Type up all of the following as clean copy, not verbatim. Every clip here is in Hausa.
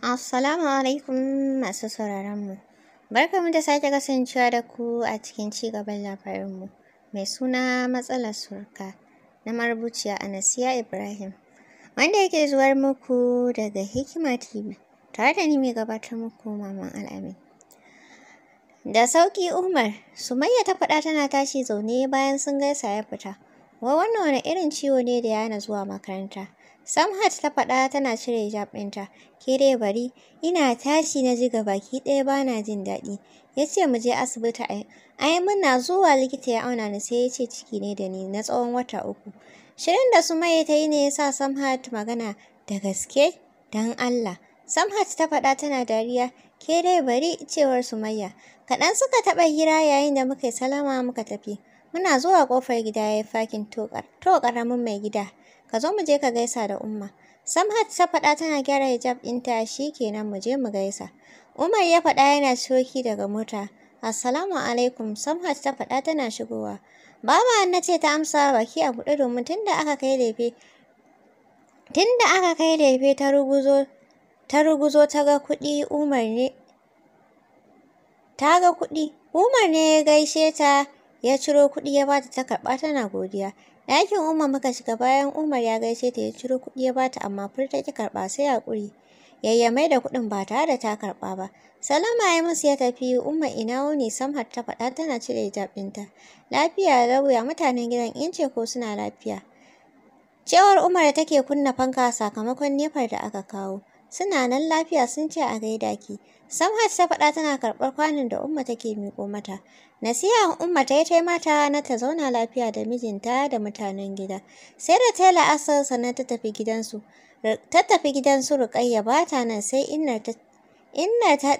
Assalamu alaikum masu sauraronmu. Barkamu da sake kasancewa da ku a cikin cigaban labarinmu mai suna matsalar surka na marubuciya Anasiya Ibrahim, wanda yake zuwar muku daga Hikima TV tare da ni mai gabatar muku, Maman Al'amin. Da sauƙi Umar, Sumayya ta faɗa tana tashi zaune bayan sun gaisa ya fita. Wai wannan wani irin ciwo ne da ya hana zuwa makaranta? Samhat ta faɗa tana cire hijab ɗinta. Ke dai bari, ina tashi na ji baki ɗaya ba na jin daɗi. Ya ce mu je asibiti, ai. Ai muna zuwa likita ya auna ni, sai ya ce ciki ne da ni na tsawon wata 3. Shirin da Sumayya ta yi ne ya sa Samhat magana, da gaske? Dan Allah. Samhat ta faɗa tana dariya. Ke dai bari, cewar Sumayya. Kaɗan suka taɓa hira yayin da muka yi salama muka tafi. Muna zuwa ƙofar gida ya yi fakin, to ƙaramin mai gida. Ka zo mu je ka gaisa da Umma. Samhat ta faɗa tana gyara hijab ɗinta, shi kenan, mu je mu gaisa. Umar ya faɗa yana shoki daga mota. Assalamu alaikum, Samhat ta faɗa tana shigowa. Baba na ce ta amsa baki a buɗe domin tunda aka kai lefe ta ruguzo ta ga kuɗi Umar ne ta ga kuɗi. Umar ne ya gaishe ta, ya ciro kuɗi ya bata, ta karɓa tana godiya. Ɗakin Umma muka shiga bayan Umar ya gaishe ta, ya ciro kuɗi ya bata, amma fur ta ƙi karɓa, sai haƙuri. Yayya mai da kuɗin ba tare da ta karɓa ba. Salama ya musu ya tafi. Umma, ina wuni? Samhat ta faɗa tana cire hijab ɗinta. Lafiya lau, ya mutanen gidan, in ce ko suna lafiya? Cewar Umar da take kunna fanka sakamakon nefar da aka kawo. Suna nan lafiya, sun ce a gaida ki. Samhat ta faɗa tana karɓar kwanon da Umma take miƙo mata. Nasiha Umma ta yi ta mata na ta zauna lafiya da mijinta da mutanen gida. Sai da ta yi la'asar sannan ta tafi gidansu. Ta tafi gidan su Ruƙayya, ba ta nan sai innar ta inna ta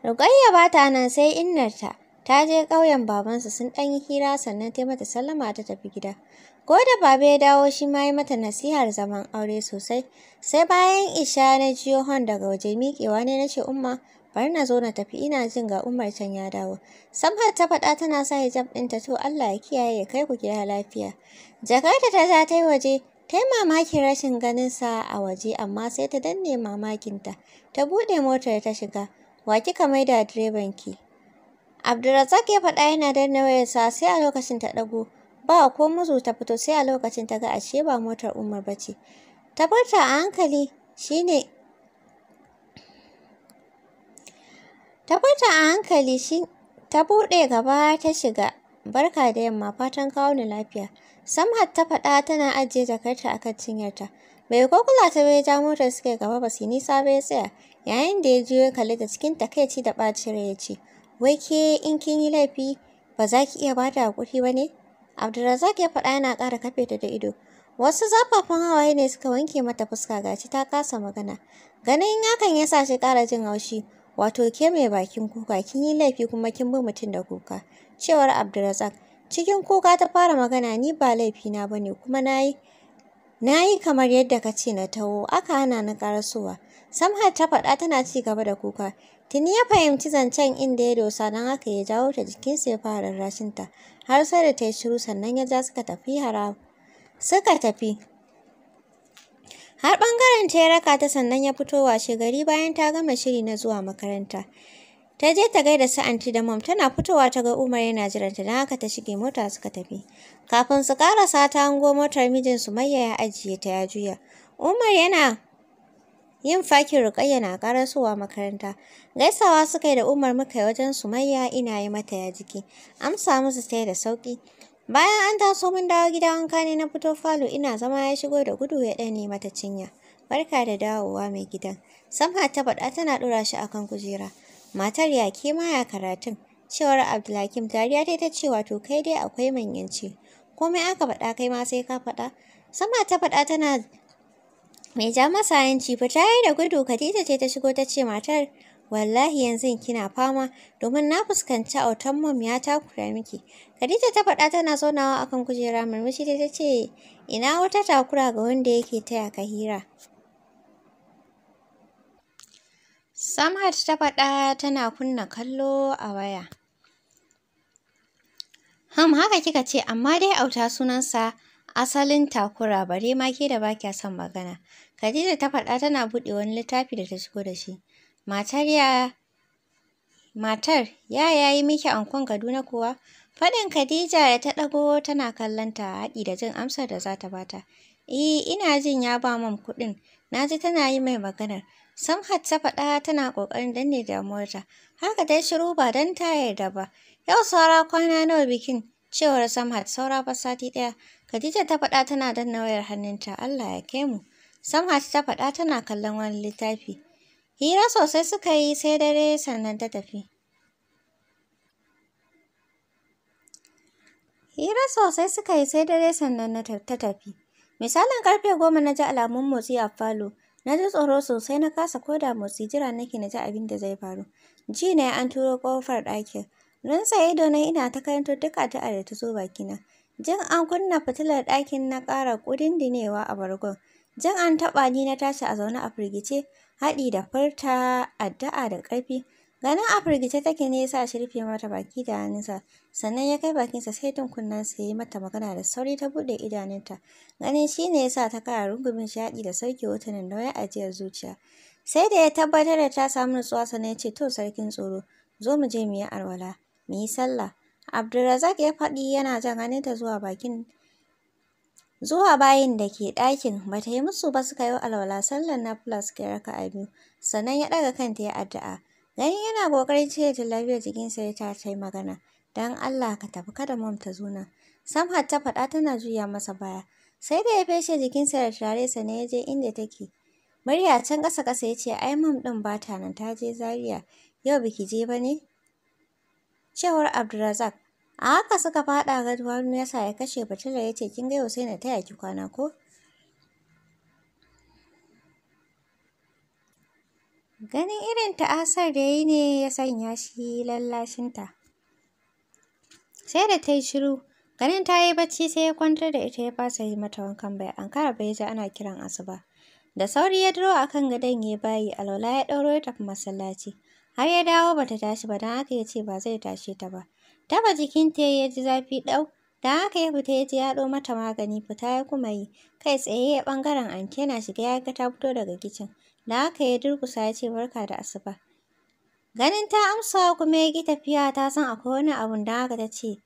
Ruƙayya ba ta nan sai innarta. Ta je ƙauyen babansu, sun ɗan yi hira, sannan ta yi mata sallama ta tafi gida. Ko da baba ya dawo, shi ma ya mata nasihar zaman aure sosai. Sai bayan isha na jiyo hon daga waje, miƙewa ne na ce, "Umma, bari na zo na tafi, ina jin ga Umar can ya dawo." Samhat ta faɗa tana sa hijab ɗinta, to Allah ya kiyaye, ya kai ku gida lafiya. Jakarta ta ja ta yi waje. Ta yi mamakin rashin ganinsa a waje, amma sai ta danne mamakinta. Ta buɗe motar ta shiga. Wa kika maida direban ki? Abdulrazak ya faɗa yana danna wayarsa, sai a lokacin ta ɗago. Ba ko muzu ta fito, sai a lokacin ta ga ashe ba motar Umar ba ce. Ta furta a hankali shine Ta furta a hankali shi ta buɗe gaba ta shiga. Barka da yamma, fatan kawo ni lafiya. Samhat ta faɗa tana ajiye jakarta a kan cinyarta. Bai ko kula ta bai, ja motar suka gaba, ba su nisa ba ya tsaya. Yayin da ya juyo ya kalli ta cikin takaici da ɓacin rai ya ce, "Wai ke in kin yi laifi ba za ki iya ba da haƙuri ba ne?" Abdulrazak ya faɗa yana ƙara kafe ta da ido. Wasu zafafan hawaye ne suka wanke mata fuska, gashi ta kasa magana. Ganin hakan ya sa shi ƙara jin haushi. Wato ke mai bakin kuka, kin yi laifi kuma kin bi mutum da kuka. Cewar Abdulrazak. Cikin kuka ta fara magana, ni ba laifina ba ne, kuma na yi kamar yadda ka ce na taho, aka hana ni ƙarasowa. Samhat ta faɗa tana ci gaba da kuka. Tuni ya fahimci zancen inda ya dosa, don haka ya jawo ta jikinsa ya fara rarrashinta. Har sai da ta yi shiru sannan ya ja suka tafi hara suka tafi. Har ɓangaren ta ya raka ta sannan ya fito. Washe gari bayan ta gama shiri na zuwa makaranta. Ta je ta gaida su anti da mom, tana fitowa ta ga Umar yana jiranta, don haka ta shige mota suka tafi. Kafin su ƙarasa ta hango motar mijin Sumayya ya ajiye ta ya juya. Umar yana yin fakin, Ruƙayya na ƙarasowa makaranta. Gaisawa suka yi da Umar, muka yi wajen Sumayya ina yi mata ya jiki. Amsa musu ta yi da sauƙi. Bayan an taso mun dawo gida, wanka ne na fito falo, ina zama ya shigo da gudu ya ɗane mata cinya. Barka da dawowa, mai gidan. Samha ta faɗa tana ɗora shi akan kujera. Matar, ya ke ma, ya karatun? Cewar Abdulhakim. Dariya ta ce, wato kai dai akwai manyanci. Komai aka faɗa kai ma sai ka faɗa. Sama ta faɗa tana mai ja masa hanci. Fita ya da gudu. Khadija ce ta shigo ta ce, matar, wallahi yanzu kina fama domin na fuskanci autan mom ya takura miki. Khadija ta faɗa tana zaunawa akan kujera. Murmushi ta ce, ina wata takura ga wanda yake taya ka hira. Samhat ta faɗa tana kunna kallo a waya. Haka kika ce, amma dai auta sunansa. Asalin takura bare ma ke da ba kya son magana. Khadija ta faɗa tana buɗe wani littafi da ta shigo da shi. Matar ya Matar, ya yi miki ankon Kaduna kuwa? Faɗin Khadija da ta ɗago tana kallon ta haɗi da jin amsar da za ta ba ta. Eh, ina jin ya ba mam kuɗin. Na ji tana yi mai maganar. Samhat ta faɗa tana ƙoƙarin danne damuwarta. Haka dai shiru ba don ta yarda ba. Yau saura kwana nawa bikin? Cewar Samhat saura fa sati ɗaya. Khadija ta faɗa tana danna wayar hannunta. Allah ya kai mu. Samhat ta faɗa tana kallon wani littafi. Hira sosai suka yi sai dare sannan ta tafi. Hira sosai suka yi sai dare sannan ta tafi. Misalin ƙarfe 10 na ji alamun motsi a falo. Na ji tsoro sosai na kasa ko da motsi jira nake na ji abin da zai faru. Ji na an turo ƙofar ɗakin. Rintsa ido na ina ta karanto duk addu'ar da ta zo bakina. Jin an kunna fitilar ɗakin na ƙara ƙudindinewa a bargon. Jin an taɓa ni na tashi a zaune a firgice, haɗi da furta addu'a da ƙarfi. Ganin a firgice take ne ya sa shi rufe mata baki da hannunsa, sannan ya kai bakinsa saitin kunnensa ya yi mata magana da sauri ta buɗe idanunta. Ganin shi ne ya sa ta ƙara rungume shi haɗi da sauke wata nauyin ajiyar zuciya. Sai da ya tabbatar da ta samu nutsuwa sannan ya ce to sarkin tsoro, zo mu je mu yi alwala, mu yi sallah. Abdulrazak ya faɗi yana jan hannunta zuwa bakin zuwa bayin da ke ɗakin. Ba ta yi musu ba suka yi alwala sallar nafila suka yi raka'a biyu. Sannan ya ɗaga kanta ya addu'a. Ganin yana ƙoƙarin cire jallabiyar jikinsa ya ta yi magana. Don Allah ka tafi kada mom ta zo nan. Samhat ta faɗa tana juya masa baya. Sai da ya feshe jikinsa da turare sannan ya je inda take. Murya can ƙasa-ƙasa ya ce ai mom ɗin ba ta nan ta je Zaria. Yau biki je ba ne? Cewar Abdulrazak. A haka suka faɗa gado hannu ya sa ya kashe fitilar ya ce kin ga yau sai na taya ki kwana ko? Ganin irin ta'asar da ya yi ne ya sanya shi lallashinta. Sai da ta yi shiru, ganin ta yi bacci sai ya kwantar da ita ya fasa yi mata wankan bai ankara ba ya ji ana kiran asuba. Da sauri ya duro a kan gadon ya bayi, alwala ya ɗauro ya tafi masallaci. Har ya dawo ba ta tashi ba don haka ya ce ba zai tashe ta ba. Taɓa jikinta ya ji zafi ɗau, don haka ya fita ya je ya haɗo mata magani, fita ya kuma yi. Kai tsaye ya ɓangaren anty yana shiga ya ga ta fito daga kicin. Da haka ya durƙusa ya ce barka da asuba. Ganin ta amsa kuma ya ƙi tafiya ta san akwai wani abun don haka ta ce,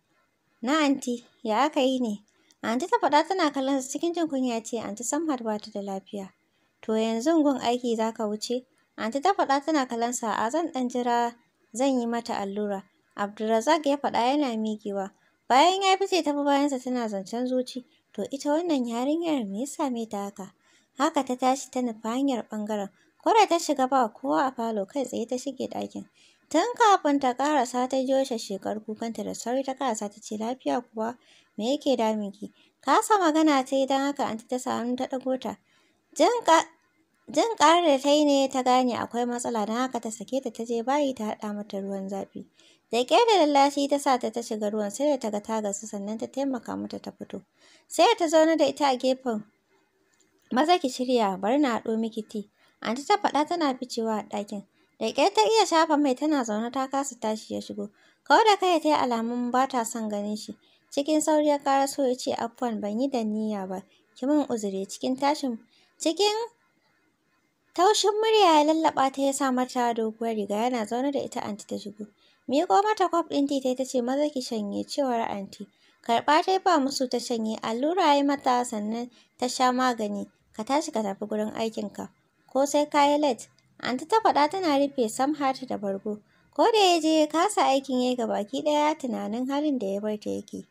na anty, ya aka yi ne? Anty ta faɗa tana kallon sa cikin jin kunya ya ce anty Samhat ba ta da lafiya. To yanzu gun aiki za ka wuce? Anty ta faɗa tana kallon sa a zan ɗan jira zan yi mata allura. Abdulrazak ya faɗa yana miƙewa. Bayan ya fice ta bi bayansa tana zancen zuci. To ita wannan yarinyar me ya same ta haka? Haka ta tashi ta nufi hanyar ɓangaren. Ko da ta shiga ba kowa a falo kai tsaye ta shige ɗakin. Tun kafin ta ƙarasa ta jiyo shekar kukanta da sauri ta ƙarasa ta ce lafiya kuwa me yake damunki? Kasa magana ta yi don haka anty ta sa hannu ta ɗago ta. Jin ƙarar da ta yi ne ta gane akwai matsala don haka ta sake ta ta je bayi ta haɗa mata ruwan zafi. Da ƙyar da lallashi ta sa ta ta shiga ruwan sai da ta ga ta gasu sannan ta taimaka mata ta fito. Sai da ta zauna da ita a gefen. Maza ki shirya bari na haɗo miki tea. Anty ta faɗa tana ficewa a ɗakin. Da ƙyar ta iya shafa mai tana zaune ta kasa tashi ya shigo. Kau da kai ta yi alamun ba ta son ganin shi. Cikin sauri ya ƙaraso ya ce afwan ban yi da niyya ba. Ki min uzuri cikin tashin cikin taushin murya ya lallaɓa ta ya sa mata doguwar riga yana zaune da ita anty ta shigo. Miƙo mata kwaf ɗin tea ta ce maza ki shanye cewar anty. Karɓa ta yi ba musu ta shanye allura ya yi mata sannan ta sha magani. Ka tashi ka tafi gurin aikinka. Ko sai ka yi late. Anty ta faɗa tana rufe Samhat da bargo. Ko da ya je kasa aikin ya yi gabaki ɗaya tunanin halin da ya bar ta yake.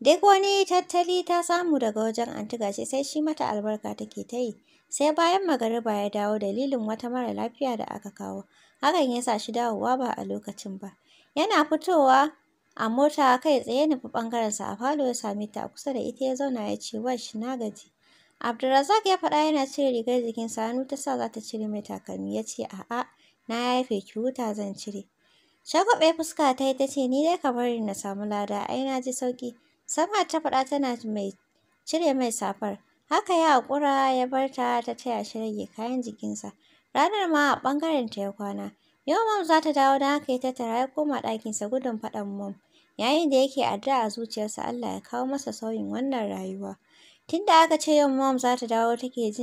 Duk wani tattali ta samu daga wajen anty gashi sai shi mata albarka take ta yi. Sai bayan magariba ya dawo dalilin wata mara lafiya da aka kawo. Hakan ya sa shi dawowa ba a lokacin ba. Yana fitowa a mota kai tsaye nufi ɓangarensa a falo ya same ta a kusa da ita ya zauna ya ce wash na gaji. Abdulrazak ya faɗa yana cire rigar jikinsa hannu ta sa za ta cire mai takalmi ya ce a'a na yafe ki huta zan cire. Shagwaɓe fuska ta yi ta ce ni dai ka bari na samu lada ai na ji sauƙi. Sama ta faɗa tana mai cire mai safar. Haka ya haƙura ya bar ta ta taya shi rage kayan jikinsa. Ranar ma a ɓangarenta ya kwana. Yau mom za ta dawo don haka ya tattara ya koma ɗakinsa gudun faɗan mom. Yayin da yake addu'a a zuciyarsa Allah ya kawo masa sauyin wannan rayuwa. Tunda aka ce yau mom za ta dawo take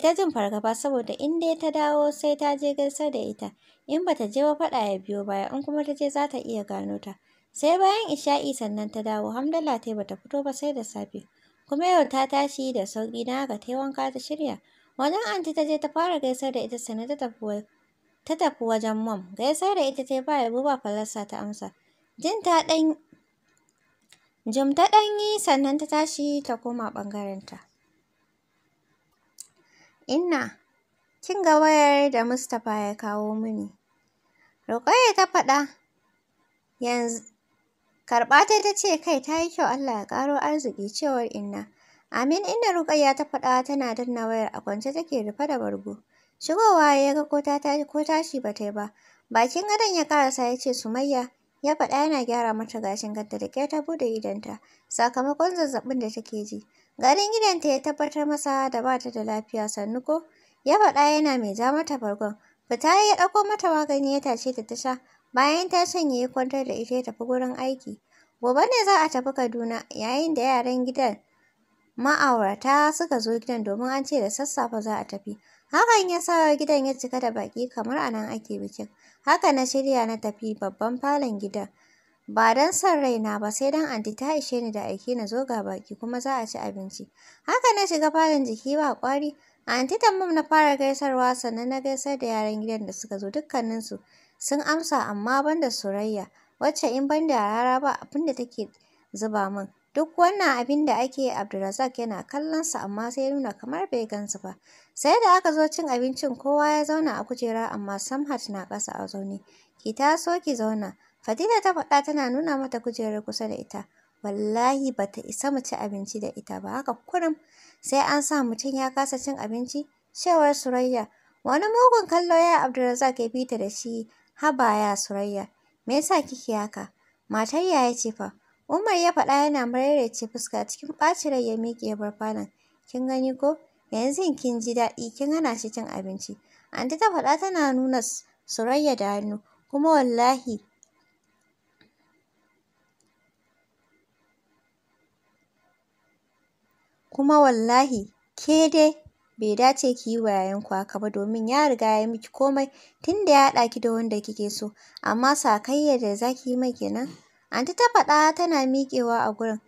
ta jin fargaba saboda in dai ta dawo sai ta je gaisar da ita. In ba ta je ba faɗa ya biyo baya, in kuma ta je za ta iya gano ta. Sai bayan isha'i sannan ta dawo, hamdala ta ba ta fito ba sai da safe. Kuma yau ta tashi da sauƙi don haka ta yi wanka ta shirya. Wajen anti ta je ta fara gaisar da ita sannan ta tafi wajen mom. Gaisar da ita ta yi ba yabo ba fallasa ta amsa. Jin ta ɗan jim ta ɗan yi sannan ta tashi ta koma ɓangarenta. Inna, kin ga wayar da Mustapha ya kawo mini. Rukayya ta faɗa. Yanzu karɓa ta ta ce kai ta yi kyau, Allah ya ƙaro arziki, cewar Inna. Amin Inna, Rukayya ta faɗa tana danna wayar, a kwance take rufe da bargo. Shigowa ya ga ko tashi ba ta yi ba. Bakin gadon ya ƙarasa ya ce, Sumayya, ya faɗa yana gyara mata gashin kanta, da ƙyar ta buɗe idonta sakamakon zazzaɓin da take ji. Ganin idonta ya tabbatar masa da ba ta da lafiya. Sannu ko? Ya faɗa yana mai ja mata bargon. Fita ya ɗauko mata magani ya tashe ta ta sha. Bayan ta shanye ya kwantar da ita ya tafi gurin aiki. Gobe ne za a tafi Kaduna, yayin da yaran gidan ma'aurata suka zo gidan domin an ce da sassafe za a tafi. Hakan ya sa gidan ya cika da baƙi kamar a nan ake bikin. Haka na shirya na tafi babban falon gidan. Ba don son raina ba, sai don anti ta ishe ni da aike na zo, ga baƙi kuma za a ci abinci. Haka na shiga falon jiki ba ƙwari. Anti da mum na fara gaisarwa, sannan na gaisar da yaran gidan da suka zo, dukkaninsu sun amsa amma ban da Surayya, wacce in ban da harara ba abin da take zuba min. Duk wannan abin da ake, Abdulrazak yana kallon sa amma sai ya nuna kamar bai gansu ba. Sai da aka zo cin abincin kowa ya zauna a kujera amma Samhat na ƙasa a zaune. Ki taso ki zauna, Fadila ta faɗa tana nuna mata kujerar kusa da ita. Wallahi bata isa mu ci abinci da ita ba, haka kurum sai an sa mutum ya kasa cin abinci, cewar Surayya. Wani mugun kallo ya Abdulrazak ya bi ta da shi. Haba ya Surayya, me yasa kike haka? Matar yaya ce fa. Umar ya faɗa yana maraice fuska, cikin ɓacin rai ya miƙe ya bar falon. Kin gani ko? Yanzu kin ji daɗi kin hana shi cin abinci. Anti ta faɗa tana nuna Surayya da hannu. Kuma wallahi ke dai bai dace ki yi wa yayanku haka ba, domin ya riga ya yi miki komai tunda ya haɗa ki da wanda kike so, amma sakayyar da za ki yi mai kenan. Anti ta faɗa tana miƙewa a gurin.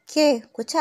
Ke ku ci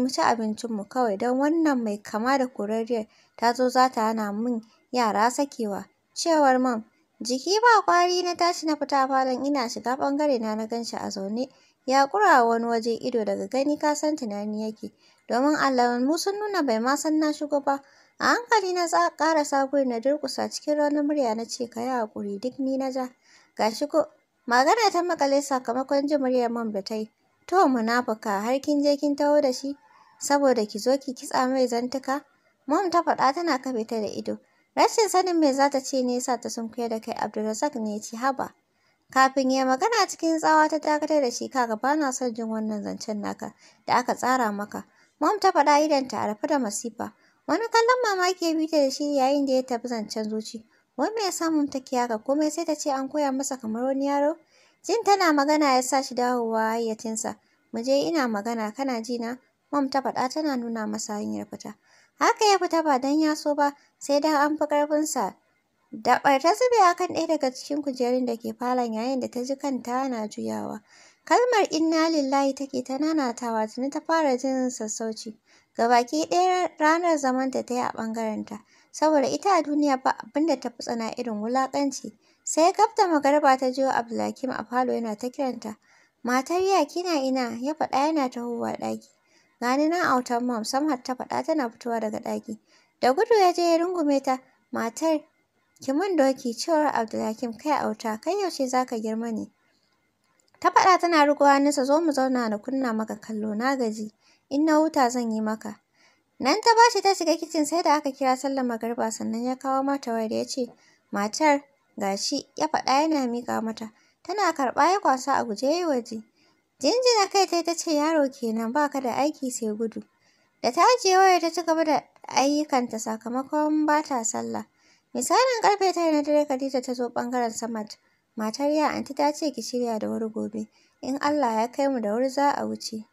mu ci abincinmu kawai, don wannan mai kama da korarriyar ta zo za ta hana min yara sakewa, cewar mom. Jiki ba ƙwari na tashi na fita falon, ina shiga ɓangarena na gan shi a zaune ya ƙura wa wani waje ido, daga gani ka san tunani yake, domin alamu sun nuna bai ma san na shigo ba. A hankali na ƙarasa gurin na durƙusa, cikin raunin murya na ce, ka yi haƙuri, duk ni na ja. Ga shi ko magana ta maƙale sakamakon jin muryar mom da ta yi. To munafuka, har kin je kin taho da shi saboda ki zo ki kitsa mai zantuka. Mom ta faɗa tana kafe ta da ido. Rashin sanin me za ta ce ne ya sa ta sunkuyar da kai. Abdulrazak ne ya ce, haba. Kafin ya magana cikin tsawa ta dakatar da shi. Kaga, ba na son jin wannan zancen naka da aka tsara maka. Mom ta faɗa idonta a rufe da masifa. Wani kallon mamaki ya bi ta da shi yayin da ya tafi zancen zuci. Wai me yasa mom take haka, komai sai ta ce an koya masa kamar wani yaro? Jin tana magana ya sa shi dawowa hayyacinsa. Mu je, ina magana kana ji na? Mom ta faɗa tana nuna masa hanyar fita. Haka ya fita ba don ya so ba, sai don an fi ƙarfinsa. Daɓar ta zube a kan ɗaya daga cikin kujerun da ke falon yayin da ta ji kanta na juyawa. Kalmar inna lillahi take ta nanatawa, tuni ta fara jin sassauci. Gabaki ɗaya ranar zamanta ta yi a ɓangarenta, saboda ita a duniya ba abin da ta fi tsana irin wulaƙanci. Sai gab da magariba ta jiyo Abdulhakim a falo yana ta kiranta. Matar ya, kina ina? Ya faɗa yana tahowa ɗaki. Ga ni nan autan mom, Samhat ta faɗa tana fitowa daga ɗaki. Da gudu ya je ya rungume ta. Matar ki mun doki, cewar Abdulhakim. Kai auta, kai yaushe za ka girma ne? Ta faɗa tana riƙo hannunsa. Zo mu zauna na kunna maka kallo, na gaji. In na huta zan yi maka. Nan ta bashi ta shiga kicin, sai da aka kira sallar magariba sannan ya kawo mata wayar, ya ce, matar, gashi, ya faɗa yana miƙa mata. Tana karɓa ya kwasa a guje ya yi waje. Jinjina kai tai ta ce, yaro kenan, ba ka da aiki sai gudu. Da ta ajiye wayar ta ci gaba da ayyukanta sakamakon ba ta sallah. Misalin ƙarfe 9 na dare Khadija ta zo ɓangaren Samad. Matar ya, anti ta ce ki shirya da wuri gobe. In Allah ya kai mu da wuri za a wuce.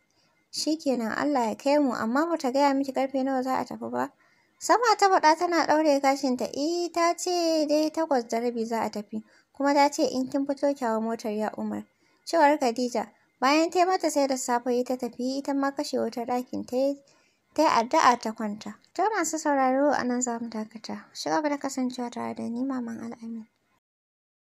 Shi kenan Allah ya kai mu, amma ba ta gaya miki ƙarfe nawa za a tafi ba. Sama ta faɗa tana ɗaure gashinta, eh ta ce dai 8:30 za a tafi, kuma ta ce in kin fito ki hau motar ya Umar. Cewar Khadija, bayan ta mata sai da safe ta tafi, ita ma kashe wutar ɗakin ta yi ta yi addu'a ta kwanta. To masu sauraro a nan za mu dakata. Ci gaba da kasancewa tare da ni Maman Al'amin.